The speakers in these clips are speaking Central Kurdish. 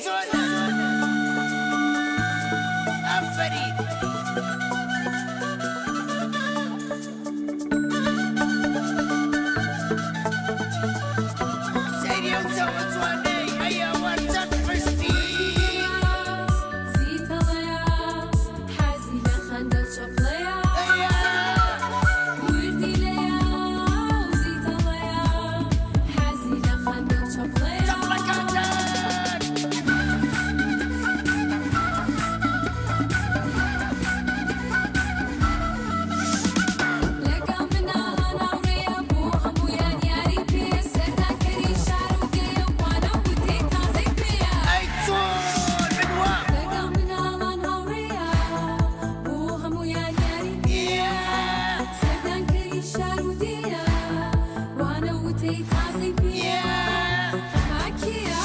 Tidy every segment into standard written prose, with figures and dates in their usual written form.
چۆنە؟ ئافەرین. سەیری ئەو چاوە جوانەی ئەی ئەوە چەند حشتی. زیتەڵەیە حەزی لە خەندە و چەپڵەیە ئەیە. وردیلەیە و زیتەڵەیە حەزی لە خەندە و چەپڵەیە. چەپڵەکانتان. لەگەڵ مناڵان هاوڕێیە بۆ هەموویان یاری پێیە سەردانکەری شار و دێیە و وانە و وتەی تازەی پێیە. ئەی چۆن من وام. لەگەڵ مناڵان هاوڕێیە بۆ هەموویان یاری پێیە سەردانکەری شار و دێیە وانە و وتەی تازەی پێیە ئەمە کێیە؟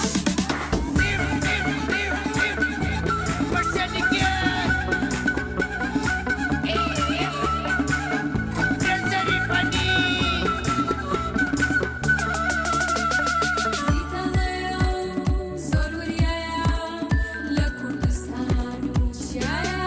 زیتەڵەیە و زۆر وریایە لە کوردستان و چیایە.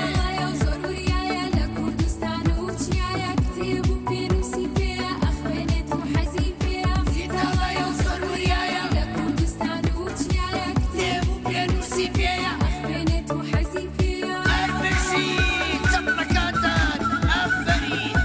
زیتەڵەیە و زۆر وریایە لە کوردستان و چیایە کتێب و پێنووسی پێیە ئەخوێنێت و حەزی پێیە. زیتەڵەیە و زۆر وریایە لە کوردستان و چیایە کتێب و پێنووسی پێیە ئەخوێنێت و حەزی پێیە. هەر بژی چەپڵەکانتان ئافەرین.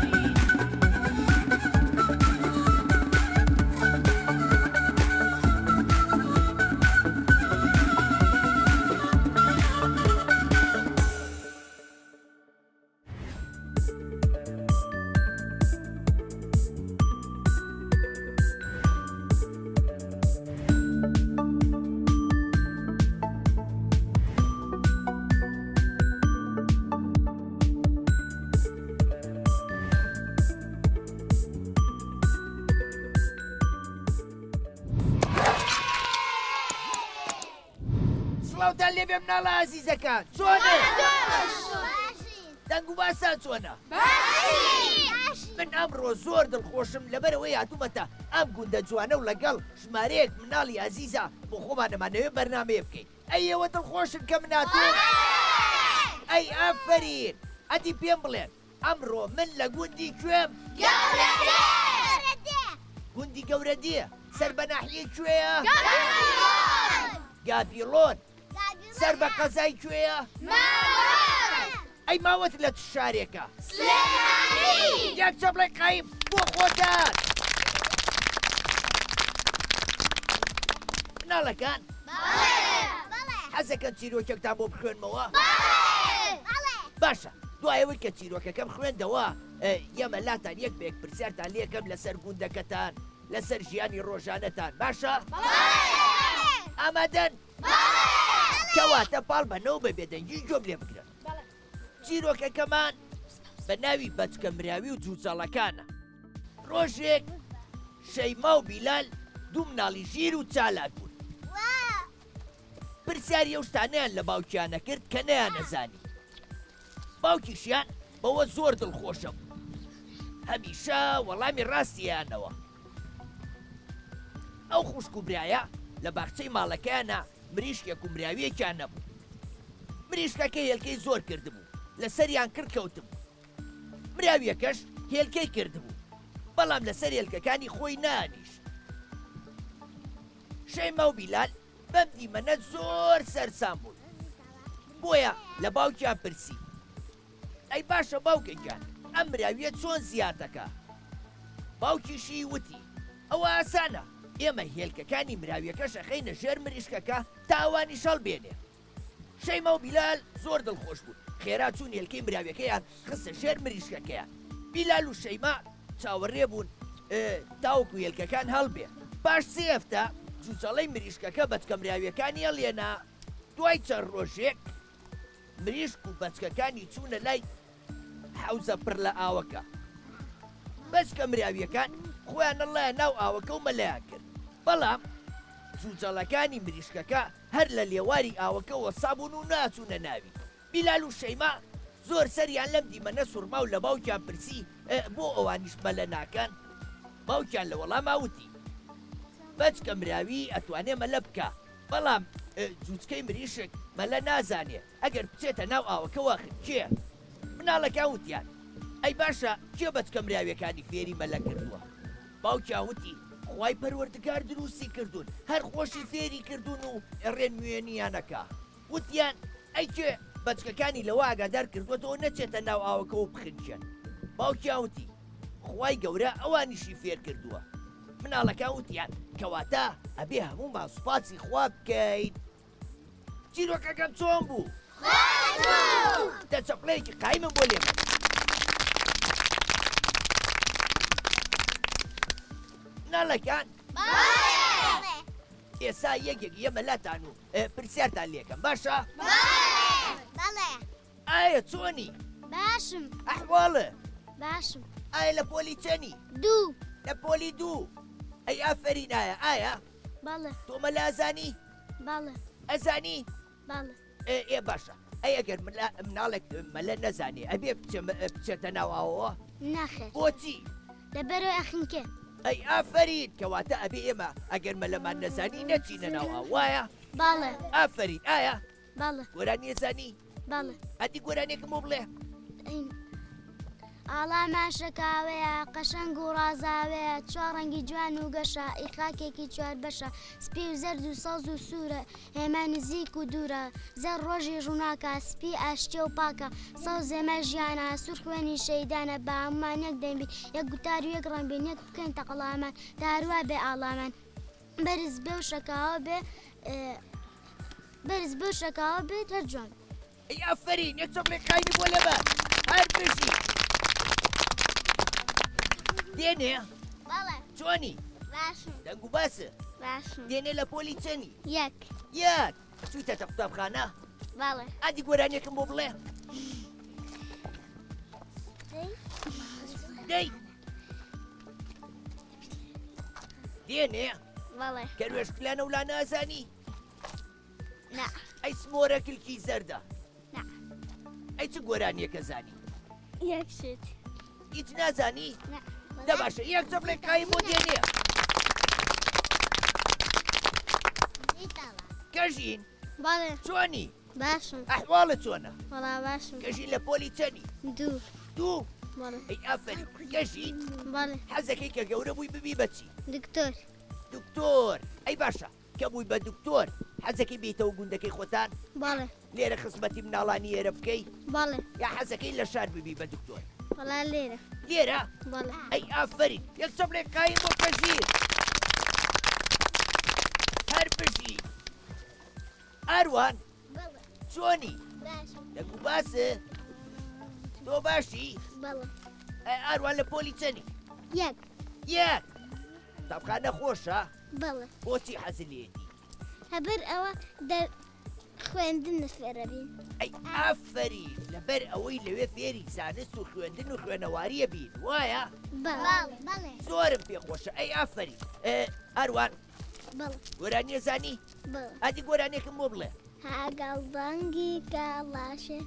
سڵاوتان لێبێ مناڵە ئازیزەکان چۆنن؟ دەنگ و باسان چۆنە؟ من ئەمڕۆ زۆر دڵخۆشم لەبەرئەوەی هاتوومەتە ئەم گوندە جوانە و لەگەڵ ژمارەیەک مناڵی ئازیزا بۆ خۆمان ئەمانەوێ بەرنامەیە بکەین ئەی ئێوە دڵخۆشن کە من هاتووم؟ ئەی ئافەرین ئەدی پێم بڵێن ئەمڕۆ من لە گوندی کوێم؟ گوندی گەورەدێ سەر بە ناحیەی کوێیە؟ گاپیڵۆن سەر بە قەزای کوێیە؟ ماوەت. ئەی ماوەت لە چ شارێکە؟ سلێمانی. یەک چەپڵەی قایم بۆ خۆتان. مناڵەکان بەڵێ. حەزەکەن چیرۆکێکتان بۆ بخوێنمەوە؟ بەڵێ. باشە دوای ئەوەی کە چیرۆکەکەم خوێندەوە یەمە لاتان یەک بە یەک پرسیارتان لێکەم لەسەر گوندەکەتان لەسەر ژیانی ڕۆژانەتان باشە؟ بەڵێ. ئامادەن؟ کەواتە پاڵ بەنەوە بە بێدەنگی گوێم لێ بگرن. چیرۆکەکەمان بە ناوی بەچکە مراوی و جوجەڵەکانە. ڕۆژێک شەیما و بیلال دوو مناڵی ژیر و چالاک بوون. پرسیاری ئەو شتانەیان لە باوکیان ئەکرد کە نەیانەزانی. باوکیشیان بەوە زۆر دڵخۆشە بوو. هەمیشە وەڵامی ڕاستی ئەیانەوە. ئەو خوشک و برایە لە باخچەی ماڵەکەیانا مریشکێک و مراوییەکیان نەبوو. مریشکەکە هێلکەی زۆر کردبوو، لەسەریان کڕ کەوتبوو. مراوییەکەش هێلکەی کردبوو، بەڵام لەسەر هێلکەکانی خۆی نانیشت. شەیما و بیلال بەم دیمەنە زۆر سەرسام بوون، بۆیە لە باوکیان پرسی. ئەی باشە باوکە گیان ئەم مراویە چۆن زیاد دەکا؟ باوکیشی وتی، ئەوە ئاسانە، ئێمە هێلکەکانی مراویەکەش ئەخەینە ژێر مریشکەکە تا ئەوانیش هەڵبێنێ. شەیما و بیلال زۆر دڵخۆش بوون، خێرا چوون هێلکەی مراویەکەیان خستە ژێر مریشکەکەیان. بیلال و شەیما چاوەڕێ بوون تاوەکو هێلکەکان هەڵبێ. پاش سێ هەفتە جوجەڵەی مریشکەکە بەچکە مراویەکانی هەڵێنا. دوای چەند ڕۆژێک مریشک و بەچکەکانی چوونە لای حەوزە پڕ لە ئاوەکە. بەچکە مراوییەکان خۆیان نەڵایە ناو ئاوەکە و مەلەیان کرد، بەڵام جوجەڵەکانی مریشکەکە هەر لە لێواری ئاوەکە وەستابوون و نەئەچوونە ناوی. بیلال و شەیما زۆر سەریان لەم دیمەنە سوڕما و لە باوکیان پرسی. بۆ ئەوانیش مەلە ناکەن؟ باوکیان لە وەڵاما وتی، بەچکە مراوی ئەتوانێ مەلە بکا، بەڵام جوچکەی مریشک مەلە نازانێ، ئەگەر بچێتە ناو ئاوەکەوە خنکێ. مناڵەکان وتیان، ئەی باشە کێ بەچکە مراویەکانی فێری مەلە کردووە؟ باوکیان وتی، خوای پەروەردگار دروستی کردوون، هەر خۆشی فێری کردوون و ڕێنوێنیان ئەکا. وتیان، ئەی کێ بەچکەکانی لەوە ئاگادار کردووەتەوە نەچێتە ناو ئاوەکەوە و بخنکێن؟ باوکیان وتی، خوای گەورە ئەوانیشی فێر کردووە. مناڵەکان وتیان، کەواتە ئەبێ هەموومان سوپاسی خوا بکەین. چیرۆکەکەم چۆن بوو؟ خۆش بوو! دە چەپڵەیەکی قایمم بۆ لێبەن. مناڵەکان بەڵێ! ئێستا یەک یەک یەمە لاتان و پرسیارتان لێکەم باشە؟ بەڵێ. ئایا چۆنی؟ باشم. ئەحواڵە؟ باشم. ئایا لە پۆلی چەنی؟ دوو. لە پۆلی دوو. ئەی ئافەرین ئایا ئایا؟ بەڵێ. تۆ مەلا ئەزانی؟ بەڵێ. ئەزانی؟ بەڵێ. ئێ باشە ئەی ئەگەر مناڵێک مەلە نەزانێ ئەبێ بچێتە ناو ئاوەوە؟ نەخێر. بۆچی؟ لەبەرئەوەی ئەخنکێ. ئەی ئافەرین کەواتە ئەبێ ئێمە ئەگەر مەلەمان نەزانی نەچینە ناو ئاو وایە؟ بەڵێ. ئافەرین ئایا؟ بەڵێ. گۆرانی ئەزانی؟ بەڵێ. ئەدی گۆرانیەکم بۆ بڵێ. ئاڵامان شەکاوەیە قەشەنگ و ڕازاوەیە چوار ڕەنگی جوان و گەشە ئی خاکێکی چوار بەشە سپی و زەرد و سەوز و سوورە هێمای نزیک و دوورە زەرد ڕۆژی ڕووناکە سپی ئاشتیە و پاکە سەوز هێمای ژیانە سوور خوێنی شەهیدانە با هەموومان یەک دەنگ بین یەک گوتار و یەک ڕەنگ بین یەک بکەین تەقەڵامان تا هەروا بێ ئاڵامان بەرز بێ و شەکاوە بێ بەرز بێ و شەکاوە بێت هەر جوان بێ. ئەی ئافەرین یەک چەپڵێک قایمی بۆ لەبەر هەر بژی دێنێ بەڵێ چۆنی باشم دەنگ و باسە باشم دێنێ لە پۆلی چەنی یەک یەک چوویتەتە قوتابخانە بەڵێ ئادی گۆرانیەکم بۆ بڵێ دەی دێنێ بەڵێ کەروێشکلانە و لانە ئەزانی نا. ئەی سمۆرە کلکی زەردە؟ نا. ئەی چ گۆرانیەکە زانی؟ یەک شت. هیچ نازانی؟ نا. دە باشە یەک چەپڵێک قایم بۆ دێنێ. کەژین؟ بەڵێ. چۆنی؟ باشم. ئەحواڵت چۆنە؟ وەڵا باشم. کەژین لە پۆلی چەنی؟ دوو. دوو؟ بەڵێ. ئەی ئافەرین. کەژین؟ بەڵێ. حەزەکەی کە گەورە بووی ببی بە چی؟ دکتۆر. دکتۆر. ئەی باشە کە بووی بە دکتۆر حەزەکەی بێیتەوە گوندەکەی خۆتان؟ بەڵێ. لێرە خزمەتی مناڵانی ئێرە بکەی؟ بەڵێ. یا حەزەکەی لە شار ببی بە دکتۆر؟ وەڵا لێرە. لێرە؟ بەڵێ. ئەی ئافەرین یەک چەپڵێک قایم بۆ کەژیر. هەر بژی. ئاروان بەڵێ. چۆنی؟ باشم. دەنگ و باسە؟ تۆ باشی؟ بەڵێ. ئەی ئاروان لە پۆلی چەنی؟ یەک. یەک. قوتابخانە خۆشە؟ بەڵێ. بۆچی حەزت لێیەتی؟ لەبەر ئەوە دە خوێندن فێرەبین. ئەی ئافەرین لەبەر ئەوەی لەوێ فێری زانست و خوێندن و خوێنەواریە بین وایە؟ بەڵێ. زۆرم پێ خۆشە ئەی ئافەرین. ئاروان بەڵێ. گۆرانیە زانی؟ بەڵێ. ئەدی گۆرانیەکم بۆ بڵێ. هاگەڵ دەنگی کەڵاشێ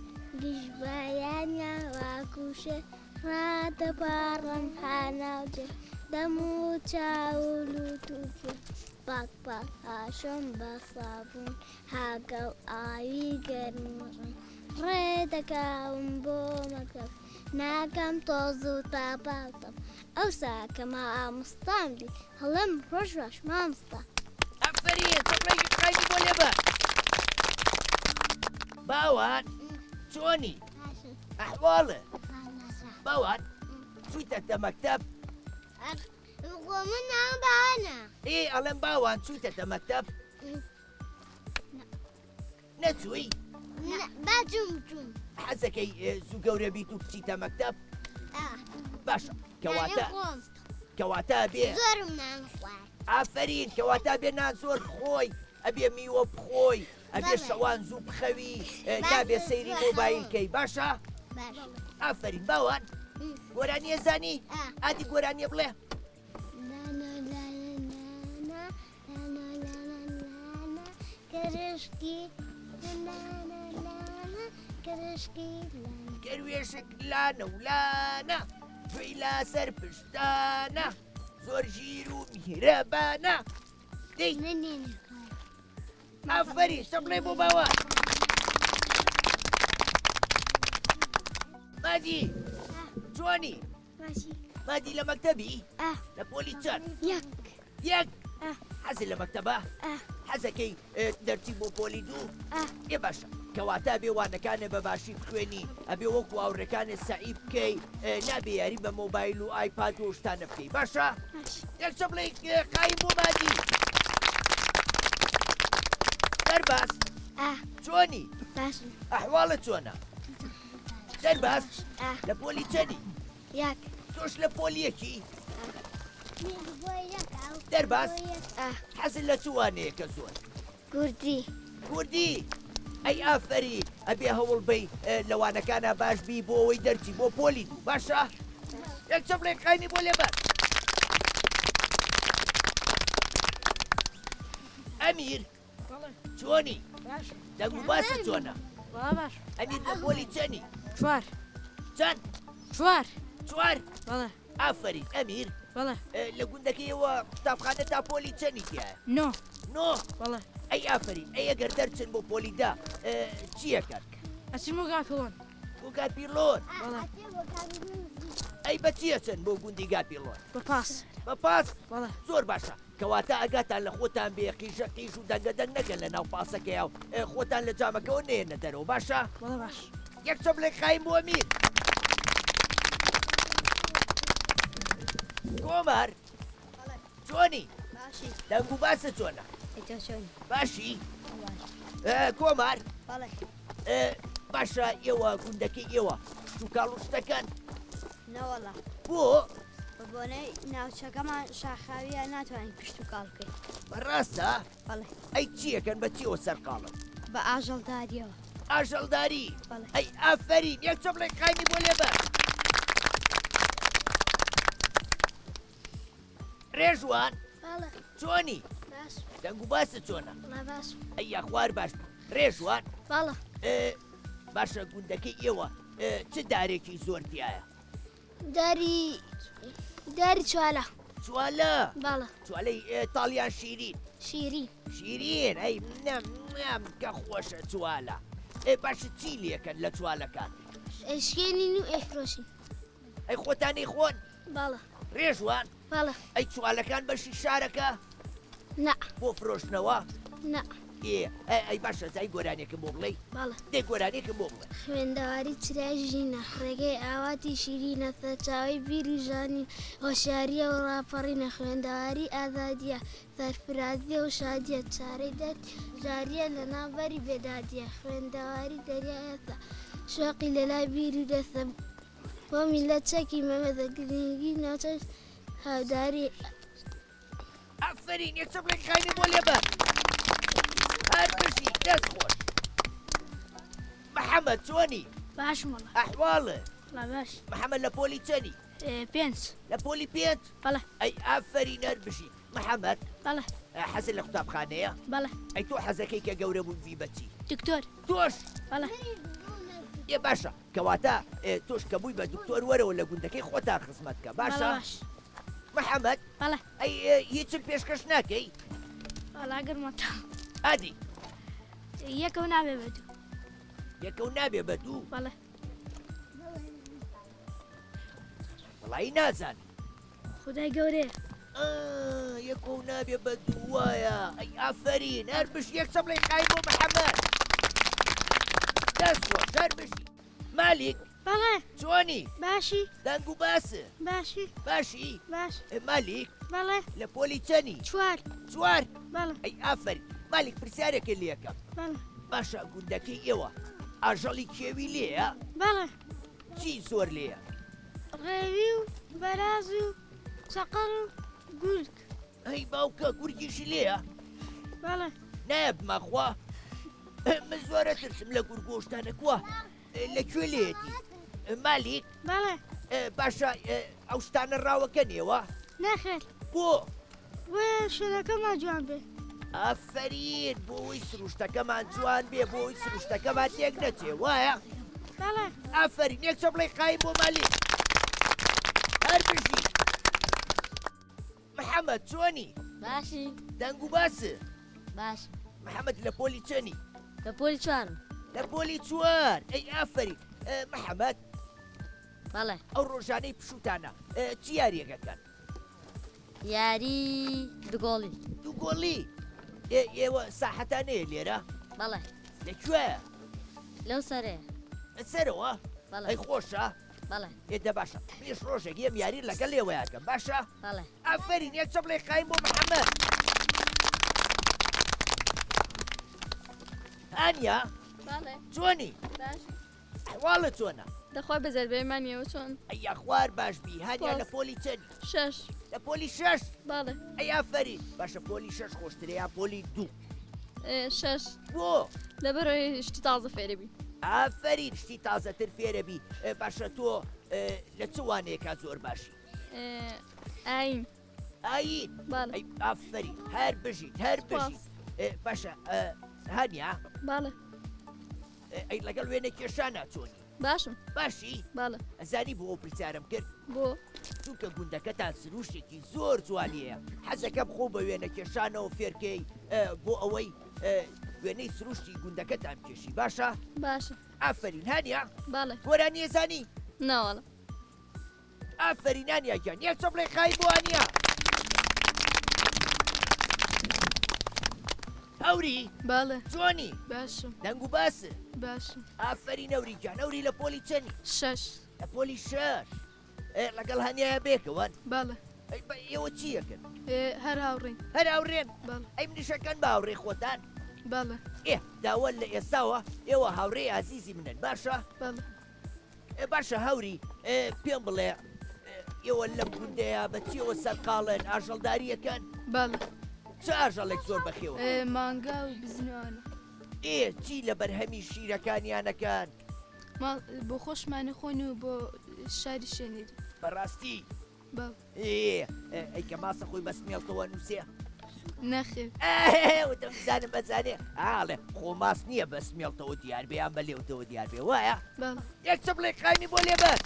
گژ بەیانیان ڕاکوشێ ڕادەپاڕم هاناوجێ دەم و چاو و لوت و گوێ پاک پاک ئاشۆم بە سابوون هاگەڵ ئاوی گەرم و ڕەنگ ڕێ دەکاوم بۆ مەکتەب ناکەم تۆز و تاپاوتەم ئەوسا کە مامۆستام دی هەڵێم ڕۆژ باش مامۆستا. ئافەرین چەپڵێکی قایمی بۆ لێبە. باوان چۆنی؟ ئەحواڵە؟ باوان چوویتەتە مەکتەب؟ خۆ من ناوم باوانە. ئێ ئەڵێم باوان چوویتەتە مەکتەب؟ نەچووی؟ با چووم چووم. حەزەکەی زوو گەورە بیت و بچیتە مەکتەب؟ باشە کەواتە کەواتە بێ زۆرم نان خوارد. ئافەرین کەواتە بێ نان زۆر خۆی ئەبێ میوە بخۆی ئەبێ شەوان زوو بخەوی نابێ سەیری مۆبایل کەی باشە؟ ئافەرین باوان گۆرانیە زانی؟ ئادی گۆرانیە بڵێ. کەروێشک لانە و لانە. گوێی لەسەر پشتانە زۆر ژیر و میهرەبانە. دەی ئافەرین چەپڵێ بۆ باوە. مادی چۆنی؟ مادی لە مەکتەبی؟ لە پۆلی چەند؟ یەک یەک حەزی لە مەکتەبە؟ حەزەکەی دەرچی بۆ پۆلی دوو؟ ئێ باشە کەواتە ئەبێ وانەکانێ بە باشی بخوێنی ئەبێ وەکو هاوڕێکانێ سەعی بکەی نابێ یاری بە مۆبایل و ئایپاد و شتانە بکەی باشە؟ یەک چەپڵەی قایم بۆ مادی دەرباز چۆنی؟ ئەحواڵت چۆنە؟ دەرباز لە پۆلی چەنی؟ یەک. تۆش لە پۆلی یەکی؟ دەرباز حەزت لە چ وانەیەکە زۆر؟ کوردی. کوردی؟ ئەی ئافەرین ئەبێ هەوڵ بەی لە وانەکانا باش بی بۆ ئەوەی دەرچی بۆ پۆلی دوو باشە؟ یەک چەپڵێک قایمی بۆ لێبەر. ئەمیر چۆنی؟ دەنگ و باست چۆنە؟ باش. ئەمیر لە پۆلی چەنی؟ چوار. چەند؟ چوار. چوار؟ بەڵێ. ئافەرین ئەمیر. بەڵێ. لە گوندەکەی ئێوە قوتابخانە تا پۆلی چەنی تیایە؟ نۆ. نۆ؟ بەڵێ. ئەی ئافەرین ئەی ئەگەر دەرچن بۆ پۆلی دە چی ئەکەن؟ ئەچن بۆ گاپیڵۆن. بۆ گاپیڵۆن؟ بەڵێ. ئەی بە چی ئەچن بۆ گوندی گاپیڵۆن؟ بە پاس. بە پاس؟ بەڵێ. زۆر باشە کەواتە ئاگاتان لە خۆتان بێ قیژە قیژ و دەنگە دەنگ نەکەن لە ناو پاسەکەیا و خۆتان لە جامەکەوە نەیەنە دەرەوە باشە؟ بەڵێ باش. یەک چەپڵێک قایم بۆ ئەمیر. کۆمار چۆنی؟ باشی. دەنگ و باست چۆنە؟ ئەی تۆ چۆنی؟ باشی؟ باش. کۆمار بەڵێ. باشە ئێوە گوندەکەی ئێوە کشتوکاڵ و شتەکەن؟ نەوەڵا. بۆ؟ بە بۆنەی ناوچەکەمان شاخاویە ناتوانین کشتوکاڵ بکەین. بەڕاستە؟ بەڵێ. ئەی چیەکەن بە چیەوە سەرقاڵن؟ بە ئاژەڵداریەوە. ئاژەڵداری؟ بەڵێ. ئەی ئافەرین یەک چەپڵێک قایمی بۆ لێبە. ڕێژوان بەڵێ. چۆنی؟ باش. دەنگ و باست چۆنە؟ وەڵا باش. ئەی یاخوار باش بی. ڕێژوان بەڵێ. باشە گوندەکەی ئێوە چ دارێکی زۆر تیایە؟ داری داری چوالە. چوالە؟ بەڵێ. چوالەی تاڵ یان شیرین؟ شیرین. شیرین ئەی نەم نەم کە خۆشە چوالە. ئێ باشە چی لێکەن لە چوالەکان؟ ئەیشکێنین و ئەیفرۆشین. ئەی خۆتان ئەیخۆن؟ بەڵێ. ڕێژوان؟ بەڵێ. ئەی چوالەکان بەشی شارەکە؟ نا. بۆ فرۆشتنەوە؟ نا. ئێ ئەی باشە زای گۆرانیەکم بۆ بڵێی؟ بەڵێ. دەی گۆرانیەکم بۆ بڵێ. خوێندەواری چرای ژینە، ڕێگەی ئاواتی شیرینە، سەرچاوەی بیر و ژانین، هۆشیارییە و ڕاپەڕینە، خوێندەواری ئازادییە، سەرفرازییە و شادییە، چارەی دەرد ژارییە لەناو بەری بێدادییە، خوێندەواری دەریایەسە، شۆقی لەلای بیر و دەسە، بۆ میللەت چەکی مەمەزە، گرنگی ناوچەش هاوداری. ئافەرین یەک چەپڵێک خاینی بۆ لێبە هەر بژی دەست خۆش محەممەد چۆنی باشم وەڵا ئەحواڵت وەڵا باش محەممەد لە پۆلی چەنی پێنج لە پۆلی پێنج بەڵێ ئەی ئافەرین هەر بژی محەممەد بەڵێ حەزت لە قوتابخانەیە بەڵێ ئەی تۆ حەزەکەی کە گەورە بووی بی بە چی دکتۆر تۆش بەڵێ ئێ باشە کەواتە تۆش کە بووی بە دکتۆر وەرەوە لە گوندەکەی خۆتان خزمەت کە باشە باش محەممەد بەڵێ ئەی هیچم پێشکەش ناکەی؟ وەڵا گەرمە تا. ئادی. یەکە و نابێ بە دوو. یەکە و نابێ بە دوو؟ بەڵێ. وەڵایی نازانم. خودای گەورەیە. یەکە و نابێ بە دوو وایە. ئەی ئافەرین هەر بژی یەک چەپڵەی قایم بۆ محەممەد. دەست خۆش هەر بژی. مالیک. بەڵێ. چۆنی؟ باشی. دەنگ و باس؟ باشی. باشی؟ باش. مالیک؟ بەڵێ. لە پۆلی چەنی؟ چوار. چوار؟ بەڵێ. ئەی ئافەرین. مالیک پرسیارێکت لێ ئەکەم. بەڵێ. باشە گوندەکەی ئێوە ئاژەڵی کێوی لێیە؟ بەڵێ. چی زۆر لێیە؟ ڕێوی و بەراز و چەقەڵ و گورگ. ئەی باوکە گورگیشی لێیە؟ بەڵێ. نایە بمانخوا؟ من زۆر ئەترسم لە گورگ و شتانە کوا؟ لە کوێ لێیەتی؟ مالیک؟ بەڵێ. باشە ئەو شتانە ڕاوەکەن ئێوە؟ نەخێر. بۆ؟ بۆ شوێنەکەمان جوان بێ. ئافەرین بۆ ئەوەی سروشتەکەمان جوان بێ بۆ ئەوەی سروشتەکەمان تێک نەچێ وایە؟ بەڵێ. ئافەرین یەک چەپڵەی قایم بۆ مالیک. هەر بژی. محەممەد چۆنی؟ باشی. دەنگ و باس؟ باش. محەممەد لە پۆلی چەنی؟ لە پۆلی چوارم. لە پۆلی چوار ئەی ئافەرین محەممەد. بەڵێ. ئەو ڕۆژانەی پشووتانە چ یاریەکەکەن؟ یاری دوگۆڵی. دوگۆڵی ئێوە ساحەتان هەیە لێرە؟ بەڵێ. لە کوێ؟ لەو سەرەیە. سەرەوە؟ بەڵێ. ئەی خۆشە؟ بەڵێ. ئێ دە باشە منیش ڕۆژێک یەم یاری لەگەڵ ئێوە یاکەم باشە؟ بەڵێ. ئافەرین یەک چەپڵەی قایم بۆ محەممەد. هانیا بەڵێ. چۆنی؟ باشی. ئەحواڵت چۆنە؟ دەخوا بەزەربەیمانیەوە چۆن؟ ئەی یاخوار باش بی هانیا لە سپاس. پۆلی چەنی؟ شەش. لە پۆلی شەش؟ بەڵێ. ئەی ئافەرین باشە پۆلی شەش خۆشترە یا پۆلی دوو؟ ئێ، شەش. بۆ؟ لەبەرئەوەی شتی تازە فێرەبی. ئافەرین شتی تازەتر فێرەبی ئێ، باشە تۆ ئێ، لە چ وانەیەکا زۆر باشی؟ ئێ، ئایین. ئایین؟ بەڵێ. ئەی ئافەرین هەر بژیت هەر سپاس. بژیت. ئێ، باشە ئێ، هانیا؟ بەڵێ. ئەی لەگەڵ وێنە کێشانا چۆنی؟ باشم. باشی؟ بەڵێ. ئەزانی بۆ ئەو پرسیارم کرد؟ بۆ؟ چونکە گوندەکەتان سروشتێکی زۆر جوانی هەیە حەزەکەم خۆ بە وێنە کێشانەوە فێرکەی بۆ ئەوەی وێنەی سروشتی گوندەکەتان بکێشی باشە؟ باشە. ئافەرین هانیا؟ بەڵێ. گۆرانیە زانی؟ ناوەڵا. ئافەرین ئانیا گیان یەک چەپڵەی قایم بۆ ئانیا. هەوری بەڵێ چۆنی؟ باشم. دەنگ و باس؟ باشم. ئافەرین هەوری گیان هەوری لە پۆلی چەنی؟ شەش. لە پۆلی شەش لەگەڵ هەنیایە بێکەوەن؟ بەڵێ. ئەی بە ئێوە چی ئەکەن؟ هەر هاوڕێین. هەر هاوڕێن؟ بەڵێ. ئەی منیشەکەن بە هاوڕێی خۆتان؟ بەڵێ. ئێ داوە لە ئێستاوە ئێوە هاوڕێی ئازیزی منن باشە؟ بەڵێ. باشە هەوری پێم بڵێ ئێوە لەم گوندەیە بە چیەوە سەرقاڵن ئاژەڵداریەکەن؟ بەڵێ. چ ئاژەڵێک زۆر بەخێوە؟ مانگا و بزنوانە. ئێ چی لە بەرهەمی شیرەکانیانەکەن؟ بۆ خۆشمانە خۆن و بۆ شاری شێنێری. بەڕاستی؟ بەڵێ. ئێ ئەی کە ماسە خۆی بە سمێڵتەوە نووسێ؟ نەخێر. وتم بزانم بەزانێ ئاڵێ خۆ ماس نییە بە سمێڵتەوە دیار بێ یان بە لێوتەوە دیار بێ وایە؟ بەڵێ. یەک چەپڵێک قایمی بۆ لێبەر.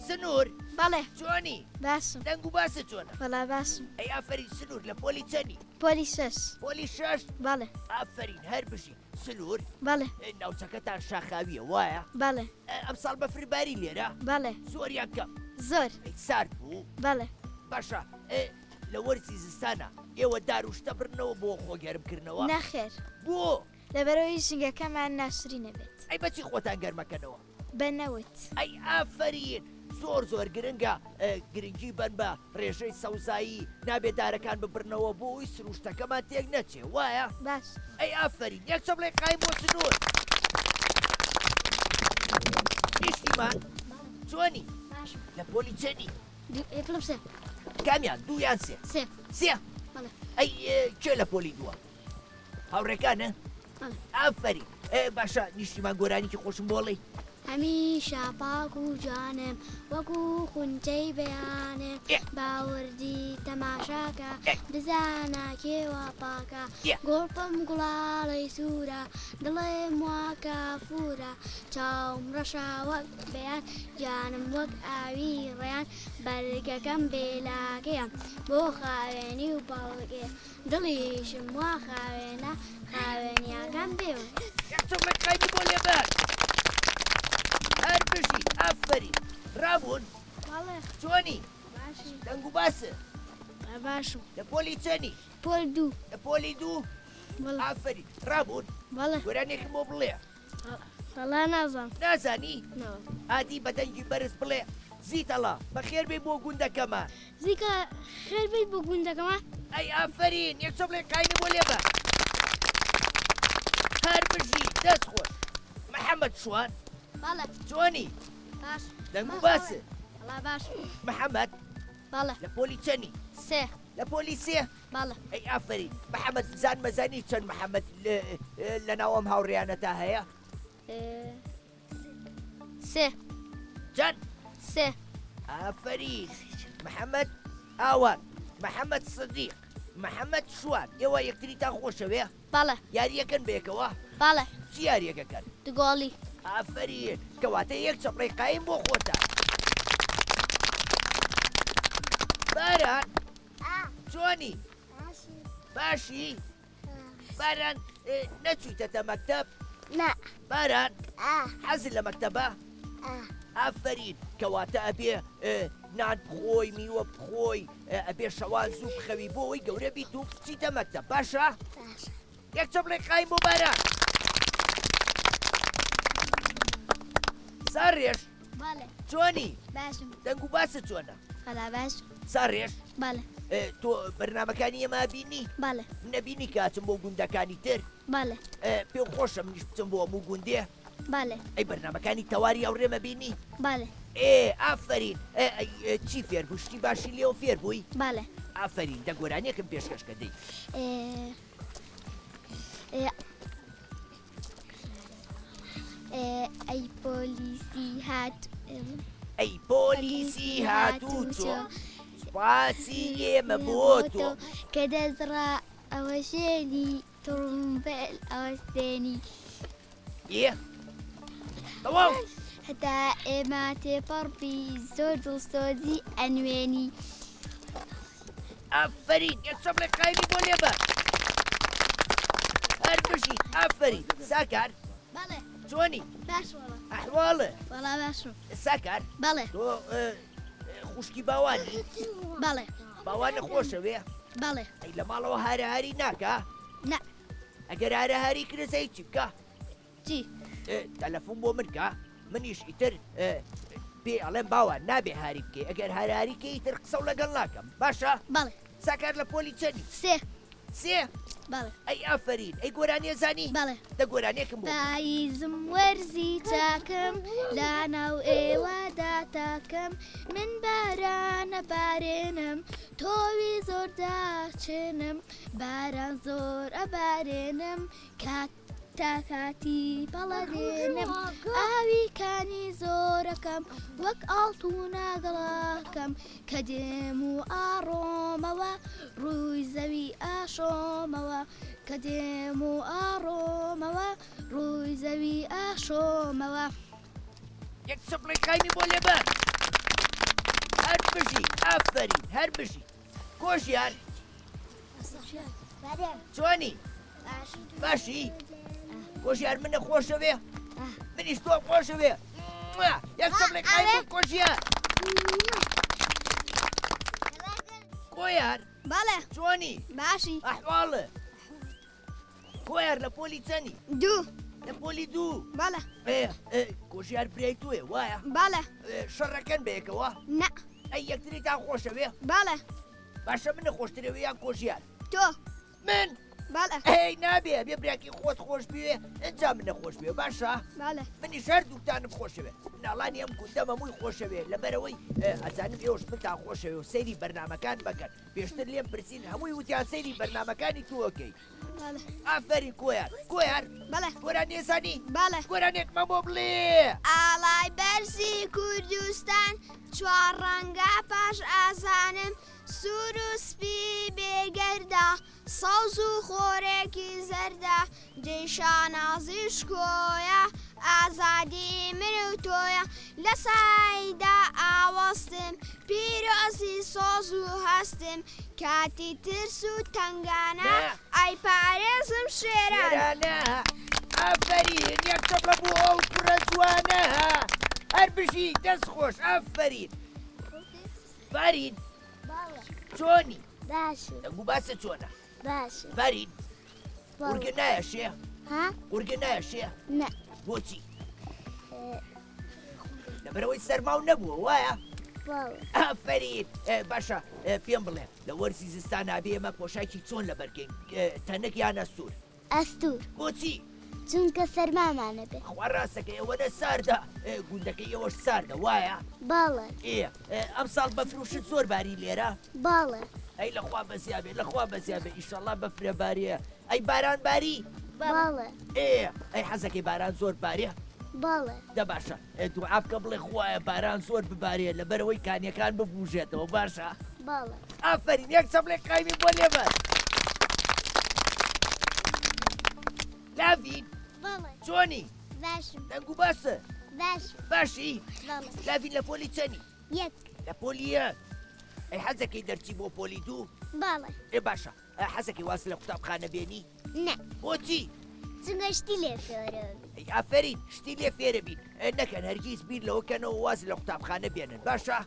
سنوور. بەڵێ. چۆنی؟ باشم. دەنگ و باست چۆنە؟ وەڵا باشم. ئەی ئافەرین سنوور لە پۆلی چەنی؟ پۆلی شەش. پۆلی شەش؟ بەڵێ. ئافەرین هەر بژی. سنوور؟ بەڵێ. ناوچەکەتان شاخاوییە وایە؟ بەڵێ. ئەمساڵ بەفر باری لێرە؟ بەڵێ. زۆر یان کەم؟ زۆر. ئەی سارد بوو؟ بەڵێ. باشە لە وەرزی زستانە ئێوە دار و شتە بڕنەوە بۆ خۆ گەرمکردنەوە؟ نەخێر. بۆ؟ لەبەرئەوەی ژینگەکەمان ناشرین ئەبێت. ئەی بەچی خۆتان گەرمەکەنەوە؟ بە نەوت. ئەی ئافەرین زۆر زۆر گرنگە گرنگی بەن بە ڕێژەی سەوزایی نابێ دارەکان ببڕنەوە بۆ ئەوی سروشتەکەمان تێک نەچێ وایە؟ باش. ئەی ئافەرین یەک چەپڵەی قایم بۆ سنوور. نیشتیمان چۆنی؟ باشم. لە پۆلی چەنی؟ پلم سێ. کامیان دوو یان سێ؟ سێ. سێ؟ بەڵێ. ئەی کێ لە پۆلی دووە؟ هاوڕێکانە؟ ئافەرین باشە نیشتیمان گۆرانیکی خۆشم بۆ ڵێی. هەمیشە پاک و جوانم وەکو خونچەی بەیانم بە وردی تەماشاکە بزانە کێ وا پاکە گوڵپم گوڵاڵەی سوورە دڵێم وا کافوورە چاوم ڕەشە وەک بەیان گیانم وەک ئاوی ڕێیان بەرگەکەم بێلاکەیە بۆ خاوێنی و بەڵگەیە دڵیشم وا خاوێنە خاوێنیاکان بێوە. یەک چەپڵەی قایمی بۆ لێبەر. هەر بژی ئافەرین. ڕابوون؟ بەڵێ. چۆنی؟ باشی. دەنگ و باسە؟ باشم. لە پۆلی چەنی؟ پۆل دوو. لە پۆلی دوو؟ بەڵێ. ئافەرین. ڕابوون؟ بەڵێ. گۆرانیەکم بۆ بڵێ. وەڵا نازانم. نازانی؟ نا. ئادی بە دەنگی بەرز بڵێ زیتەڵە بەخێر بێی بۆ گوندەکەمان. زیکە خێر بێیت بۆ گوندەکەمان. ئەی ئافەرین یەکسەر بڵێ قایمی بۆ لێبە. هەر بژی دەست خۆش. محەمەد شوان. بەڵێ. چۆنی؟ باش. دەنگ و باس. وەڵا باش. محەمەد. بەڵێ. لە پۆلی چەنی؟ سێ. لە پۆلی سێ؟ بەڵێ. ئەی ئافەرین محەمەد بزان مەزانی چەند محەمەد لە ناو ئەم هاوڕێیانەتا هەیە؟ سێ. چەند؟ سێ. ئافەرین محەمەد ئاوات محەمەد سدیق محەمەد شوان ئێوە یەکتریتان خۆشەوێ؟ بەڵێ. یاریەکەن بەیەکەوە؟ بەڵێ. چی یاریەکەکەن؟ دوگۆڵی. ئافەرین کەواتە یەک چەپڵەی قایم بۆ خۆتە. باران چۆنی؟ باشی؟ باران نەچوویتەتە مەکتەب؟ نا. باران حەزت لە مەکتەبە؟ ئافەرین کەواتە ئەبێ نان بخۆی میوە بخۆی ئەبێ شەوان زوو بخەوی بۆ ئەوەی گەورە بیت و بچیتە مەکتەب باشە؟ یەک چەپڵەی قایم بۆ باران. ساڕێژ بەڵێ. چۆنی؟ باشم. دەنگ و باست چۆنە؟ وەڵا باش. ساڕێژ بەڵێ. تۆ بەرنامەکانی ئێمە بینی؟ بەڵێ. منە بینی کە ئەچم بۆ گوندەکانی تر؟ بەڵێ. پێم خۆشە منیش بچم بۆ هەموو گوندێ؟ بەڵێ. ئەی بەرنامەکانی تەواری هاوڕێمە بینی؟ بەڵێ. ئێ ئافەرین. ئەی چی فێر بووی؟ شتی باشی لێوە فێر بووی؟ بەڵێ. ئافەرین. دە گۆرانیەکم پێشکەش کە دەی. ئەی پۆلیسی هات ئەی پۆلیسی هاتوچۆ سوپاسی ئێمە بۆ تۆ کە دەستڕا ئەوە شێنی تڕومبێل ئەوەستێنی ئێ تەواو هەتا ئێمە تێپەڕبی زۆر دڵسۆزی ئەنوێنی. ئافەرین یەک چەپڵێک قایمی بۆ لێبە هەر بژیت ئافەرین ساکار بەڵێ چۆنی باش وەڵا ئەحواڵە وەڵا باشم ساکار بەڵێ تۆ خوشکی باوانی بەڵێ باوانە خۆشەوێ بەڵێ ئەی لە ماڵەوە هارەهاری ناکا نا ئەگەر هارەهاری کرد زەی چی بکە چی؟ تەلەفون بۆ من کە منیش ئیتر پێی ئەڵێم باوان نابێ هاری بکەی ئەگەر هاراری کەی ئیتر قسەو لەگەڵ ناکەم باشە؟ بەڵێ. ساکار لە پۆلی چەنی؟ سێ. سێ؟ بەڵێ. ئەی ئافەرین ئەی گۆرانیە زانی؟ بەڵێ. دە گۆرانیەکم بۆ بڵێ. پاییزم وەرزی چاکم لەناو ئێوەدا تاکم من باران ئەبارێنم تۆوی زۆر داچنم باران زۆر ئەبارێنم کات تا کاتی پەڵە دێنم ئاوی کانی زۆرەکەم وەک ئاڵتونە گەڵاکەم کە دێم و ئاڕۆمەوە ڕووی زەوی ئاشۆمەوە کە دێم و ئاڕۆمەوە ڕووی زەوی ئاشۆمەوە. یەک چەپڵەی قایمی بۆ لێبە هەر بژی ئافەرین هەر بژی کۆژیار چۆنی باشی کۆژیار منە خۆشەوێ منیش تۆ خۆشەوێ یەک چەپڵەی قایم بۆ کۆژیار کۆیار بەڵێ چۆنی باشی ئەحواڵە کۆیار لە پۆلی چەنی دوو لە پۆلی دوو بەڵێ کۆژیار برای تۆیە وایە بەڵێ شەڕەکەن بەیەکەوە نا ئەی یەکتریتان خۆشەوێ بەڵێ باشە منە خۆشترەوە یان کۆژیار تۆ من بەڵێ ئەی نابێ بێ براکی خۆت خۆش بوێ ئینجا منە خۆش بێ باشە بەڵێ منیش هەردووکتانم خۆشەوێ مناڵانی ئەم گوندەم هەمووی خۆشەوێ لەبەرەوەی ئەزانم ئێوەش منتان خۆشەوێ و سەیری بەرنامەکان بکەن پێشتر لێم پرسین هەمووی وتیان سەیری بەرنامەکانی تۆ ئەکەی ئافەرین کۆیار کۆیار بەڵێ گۆرانیە زانی بەڵێ گۆرانێکمان بۆ بڵێ ئاڵای بەرزی کوردستان چوار ڕەنگە پاش ئازانم سوور و سپی بێگەردە سەوز و خۆرێکی زەردە جێی شانازی شکۆیە ئازادی من و تۆیە لە سایدا ئاوەستم پیرۆزی سۆز و هەستم کاتی ترس و تەنگانە ئەی پارێزم شێرانە. ئافەرین یەک چەپڵە بۆ ئەو کوڕە جوانە هەر بژی دەست خۆش ئافەرین فارین چۆنی باشم دەنگ و باسە چۆنە باشم فارین قورگە نایەشێ ها قورگە نایەشێ نا بۆچی لەبەرەوەی سەرماو نەبووە وایە ئافەرین باشە پێم بڵێ لە وەرزی زستان نابێ ئێمە پۆشاکی چۆن لەبەرکەین تەنک یان ئەستوور ئەستوور بۆچی چونکە سەرمامانە بێ خوا ڕاستەکەی ئەوەنە ساردە گوندەکەی ئێوەش ساردە وایە بەڵێ ئێ ئەمساڵ بەفر و شت زۆر باری لێرە بەڵێ ئەی لەخوا بەزیا بێ لەخوا بەزیا بێ ئیشەڵا بەفرە باریە ئەی باران باری بەڵێ ئێ ئەی حەزەکەی باران زۆر باریە بەڵێ دە باشە ئێ دوعا بکە بڵێ خوایە باران زۆر ببارێ لەبەرئەوەی کانیەکان ببوژێتەوە باشە؟ بەڵێ. ئافەرین یەک چەپڵێک قایمی بۆ لێبەر. لاڤین بەڵێ. چۆنی؟ باشم. دەنگ و باسە؟ باشم. باشی؟ بەڵێ. لاڤین لە پۆلی چەنی؟ یەک. لە پۆلی یەک. ئەی حەزەکەی دەرچی بۆ پۆلی دوو؟ بەڵێ. ئێ باشە حەزەکەی واز لە قوتابخانە بێنی؟ نا. بۆچی؟ چونکە شتی لێ فێرەبین. ئەی ئافەرین شتی لێ فێرەبین. نەکەن هەرگیز بیر لەوە کەنەوە واز لە قوتابخانە بێنن باشە؟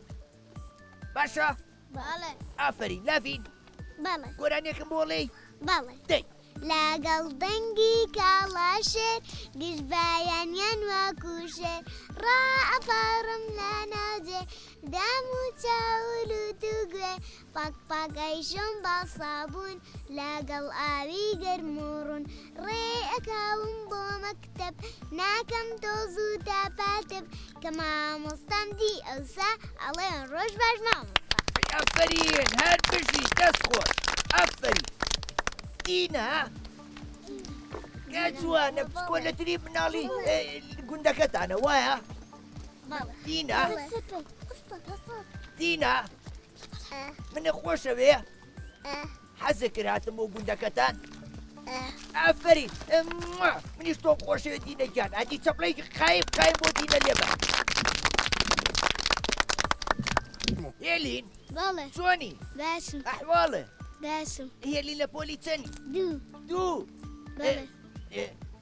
باشە؟ بەڵێ. ئافەرین لاڤین. بەڵێ. گۆرانیەکم بۆ ڵێی؟ بەڵێ. دەی. لەگەڵ دەنگی کاڵاشێر گشت بەیانیان وەکو شێر ڕائەپەڕم لە ناوجێ دەم و چاو و لوت و گوێ پاک پاک ئەیشۆم بە سابوون لەگەڵ ئاوی گەرم و ڕوون ڕێ ئەکەوم بۆ مەکتەب ناکەم تۆز و تەپاتەپ کە مامۆستام دی ئەوسا ئەڵێم ڕۆژ باش مامۆستا. ئافەرین هەر بژی دەست خۆش ئافەرین دینا کە جوانە پسکۆلەتری مناڵی گوندەکەتانە وایە دینا دینا منە خۆشەوێ حەزە کرد هاتم بۆ گوندەکەتان ئافەرین منیش تۆم خۆشەوێت دینە گیان ئەدی چەپڵێکی قایم قایم بۆ دینە لێبە هێلین بەڵێ چۆنی باشم ئەحواڵێ باشم هێلین لە پۆلی چەنی دوو دوو بەڵێ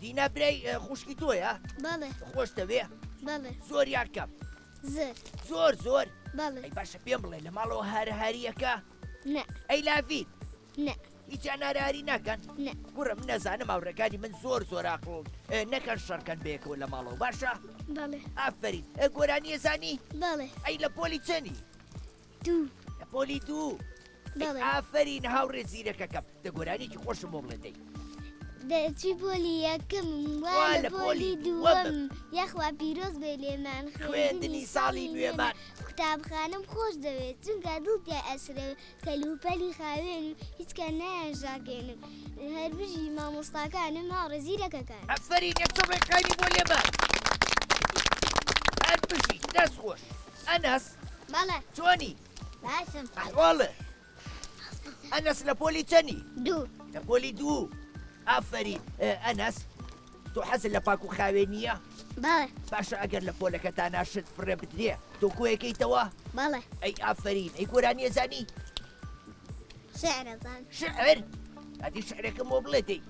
دینا برای خوشکی تۆیە بەڵێ خۆشتەوێ بەڵێ زۆر یان کەم زۆر زۆر زۆر بەڵێ ئەی باشە پێم بڵێ لە ماڵەوە هارەهاریەکە نا. ئەی لاڤین؟ نا. هیچیان نارەهاری ناکەن؟ نا. کوڕە من ئەزانم هاوڕێکانی من زۆر زۆر ئاقڵن نەکەن شەڕکەن بەیەکەوە لە ماڵەوە باشە؟ بەڵێ. ئافەرین گۆرانی ئەزانی؟ بەڵێ. ئەی لە پۆلی چەنی؟ دوو. لە پۆلی دوو. بەڵێ. ئافەرین هاوڕێ زیرەکەکەم دە گۆرانیەکی خۆشم بۆ بڵێ دەی. دەچی پۆلی یەکەمم وا لە پۆلی دووەمم یاخوا پیرۆز بێ لێمان خوێندنی ساڵی نوێمان. قوتابخانەم خۆش دەوێت چونکە دڵ تیا ئەسرەوێ کەلوپەلی خاوێنم هیچ کات نایانژاکێنم هەر بژی مامۆستاکانم هاوڕێ زیرەکەکانم. ئەفەرین یەک چڕێ قاینی بۆ لێبە هەر بژی دەست خۆش ئەنەس بەڵێ چۆنی باشم ئەحواڵت ئەنەس لە پۆلی چەنی؟ دوو. لە پۆلی دوو. ئافەرین ئەنەس تۆ حەزت لە پاک و خاوێنییە؟ بەڵێ. باشە ئەگەر لە پۆلەکەتانا شت فڕێ بدرێ تۆ کۆیەکەیتەوە؟ بەڵێ. ئەی ئافەرین ئەی گۆرانی ئەزانی؟ شعر ئەزانم. شعر؟ ئەدی شعرێکم بۆ بڵێ دەی.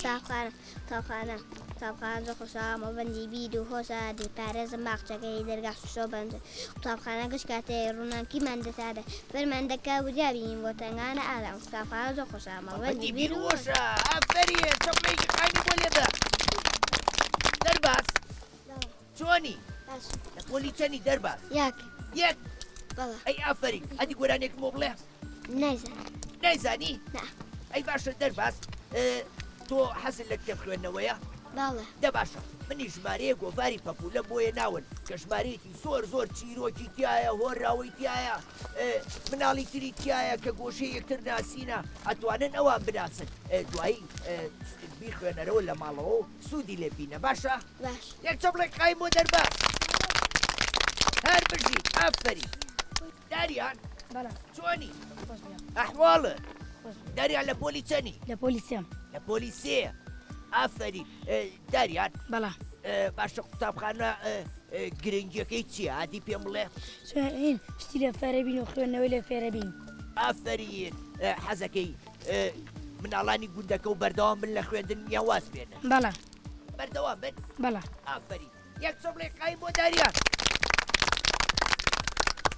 قوتابخانە قوتابخانە قوتابخانە زۆر خۆشە مەڵبەندی بیر و هۆشە دەیپارێزم باخچەکەی دەرگا شوشە و بەنجە قوتابخانە گشت کاتێ ڕووناکیمان دەتادە فێرمان دەکا وریا بین بۆ تەنگانە ئارام قوتابخانە زۆر خۆشە مەڵبەندی بیر و هۆشە. ئافەرین چەپڵەیەکی قایمی بۆ لێبە دەرباز چۆنی لە پۆلی چەنی دەرباز یەک یەک بەڵێ ئەی ئافەرین ئەدی گۆرانیەکم بۆ بڵێ نایزانم. نایزانی؟ نا. ئەی باشە دەرباز تۆ حەزت لە کتێب خوێندنەوەیە؟ بەڵێ. دە باشە منیش ژمارەیەک گۆڤاری پەپوولەم بۆیە ناون کە ژمارەیەکی زۆر زۆر چیرۆکی تیایە هۆنراوەی تیایە مناڵی تری تیایە کە گۆشەی یەکتر ناسینە ئەتوانن ئەوان بناسن دوایی بیخوێنەرەوە لە ماڵەوە و سوودی لێ بینە باشە؟ باش. یەک چەپڵێک قایم بۆ دەرباز هەر بژی ئافەرین. داریان بەڵێ چۆنی خۆش بێ ئەحواڵت خۆش بێ داریان لە پۆلی چەنی لە پۆلی سێم لە پۆلی سێ ئافەرین داریان بەڵێ باشە قوتابخانە گرنگیەکەی چییە ئادی پێم بڵێ چۆن شتی لێ فێرەبین و خوێندنەوەی لێ فێرەبین ئافەرین حەزەکەی مناڵانی گوندەکە و بەردەوام بن لە خوێندن یان واز بێنن بەڵێ بەردەوام بن بەڵێ ئافەرین یەک چەپڵەی قایم بۆ داریان.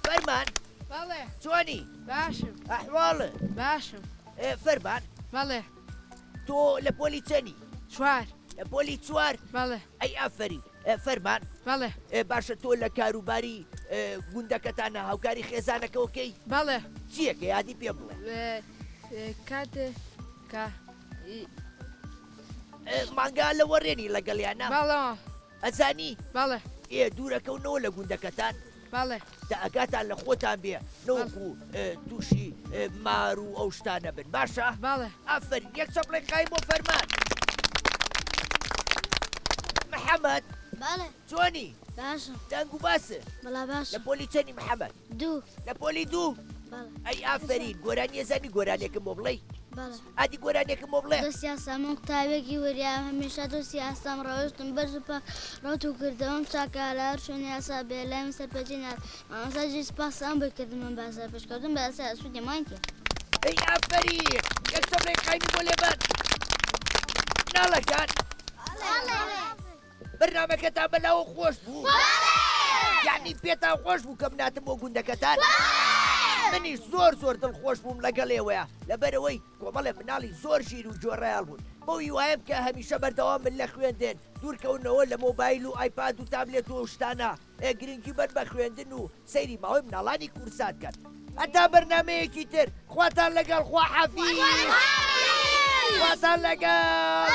فەرمان. بەڵێ. چۆنی؟ باشم. ئەحواڵت؟ باشم. فەرمان. بەڵێ. تۆ لە پۆلی چەنی؟ چوار. لە پۆلی چوار؟ بەڵێ. ئەی ئافەرین. فەرمان. بەڵێ. باشە تۆ لە کاروباری گوندەکەتانە هاوکاری خێزانەکەوە کەی؟ بەڵێ. چییەکە یادی پێ بڵێ. کاتێ کە مانگا لەوەڕێنی لەگەڵیانە؟ بەڵێ. ئەزانی؟ بەڵێ. ئێ دوورەکەونەوە لە گوندەکەتان؟ بەڵێ. دە ئاگاتان لە خۆتان بێ نەوەکو تووشی مار و ئەو شتانە بن باشە؟ بەڵێ. ئافەرین یەک چەپڵەی قایم بۆ فەرمان. محەمەد. بەڵێ. چۆنی؟ باشم. دەنگ و باست؟ بەڵا باشم. لە پۆلی چەنی محەمەد؟ دوو. لە پۆلی دوو؟ بەڵێ. ئەی ئافەرین گۆرانی ئەزانی گۆرانیەکم بۆ بڵێی؟ بەڵێ. ئادی گۆرانیەکم بۆ بڵێ. دۆستی یاسا من قوتابیەکی وریام هەمیشە دۆستی یاسام ڕەوشتم بەرز و پاک ڕەوت و کردەوەم چاکە لە هەر شوێنێ یاسا بێ لای من سەرپێچی نابێ مامۆستا جێی سپاس ئەم بۆی کردم من باسە پێشکەوتن بە یاسا سوودی مانگ تیە. ئەی ئافەرین یەک سەبرەی قایمی بۆ لێبەن مناڵەکان. بەرنامەکەتان بەلاوە خۆش بوو؟ یعنی پێتان خۆش بوو کە مناتم بۆ گوندەکەتان؟ منیش زۆر زۆر دڵخۆش بووم لەگەڵ ئێوەیە لەبەرەوەی کۆمەڵێ مناڵی زۆر ژیر و گۆڕەیاڵ بوون بەو هیوایەم کە هەمیشە بەردەوام بن لە خوێندن دوورکەونەوە لە مۆبایل و ئایپاد و تابلێت و ئەو شتانە گرنگی بەن بە خوێندن و سەیری ماوەی مناڵانی کورسات کەن هەتا بەرنمەیەکی تر خواتان لەگەڵ خوا حەفیز خواتان لەگەڵ.